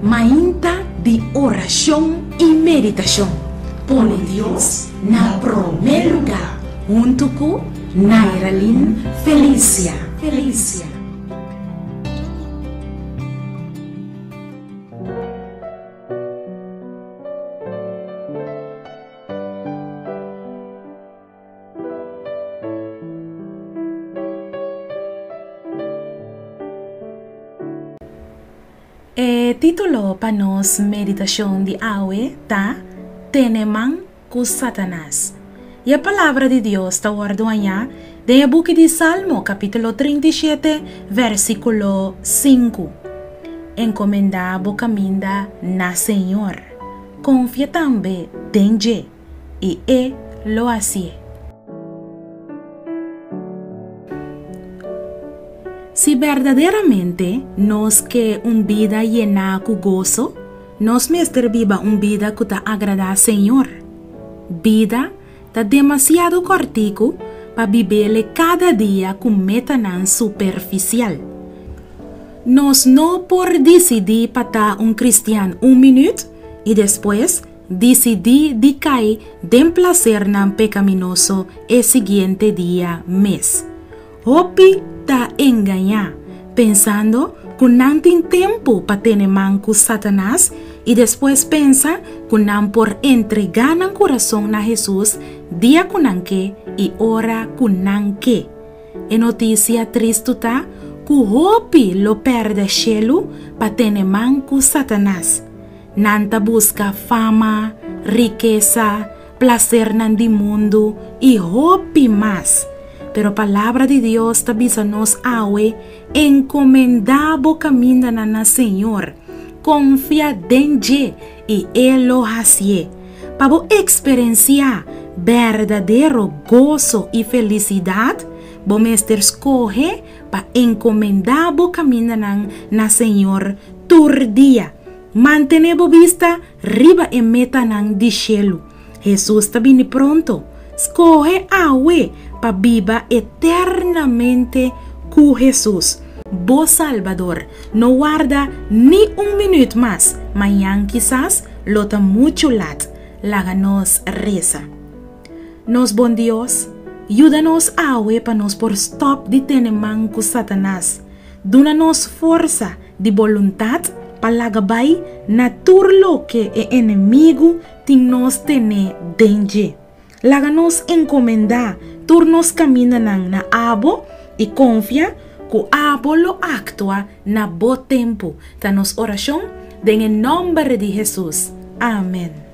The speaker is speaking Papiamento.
Mainta di orashon i meditashon. Pone Dios na promé lugá huntu ku Nairalyn Felicia. Felicia. E título pa nos meditashon di awe ta Tene Man ku Satanas. I e Palabra di Dios ta wòrdu hañá den e buki di Salmo kapítulo 37 versíkulo 5. Enkomendá bo kaminda na Señor, konfia tambe den dje. i e lo hasié. Si berdaderamente nos ke un bida yená ku goso, nos mester biba un bida ku ta agradá Señor. Bida ta demasiado kòrtiku pa bib'é kada dia ku metanan superfisial. Nos no por disidí pa ta un kristian un minüt i despues Disidí di kai den plasernan pekaminoso e siguiente dia mes. Hopi ta engañá, pensando ku nan tin tempu pa tene man ku Satanas i despues pensa ku nan por entregá nan kurason na Hesus dia ku nan ke i ora ku nan ke. E notisia tristu ta ku hopi lo pèrdè shelu pa tene man ku Satanas. Nan ta buska fama, rikesa, plasernan di mundu i hopi mas. Pero Palabra di Dios ta bisa nos awe, Enkomendá bo kamindanan na Señor, konfia den dje i E lo hasié. Pa bo eksperensiá berdadero goso i felisidat, bo mester skohe pa enkomendá bo kamindanan na Señor tur dia. Mantené bo bista riba e metanan di shelu. Hesus ta bini pronto. Skohe awe pa biba eternamente ku Hesus, bo Salbador. No warda ni un minüt mas, mañan kisas lo ta muchu lat. Laga nos resa. Nos bon Dios, yuda nos awe pa nos por stòp di tene man ku Satanas. Duna nos forsa di boluntat pa laga bai na tur loke e enemigu tin nos tené den dje. Laga nos enkomendá tur nos kamindanan na abo i konfia ku abo lo aktua na bo tempu. Ta nos orashon den e nòmber di Hesus. Amen.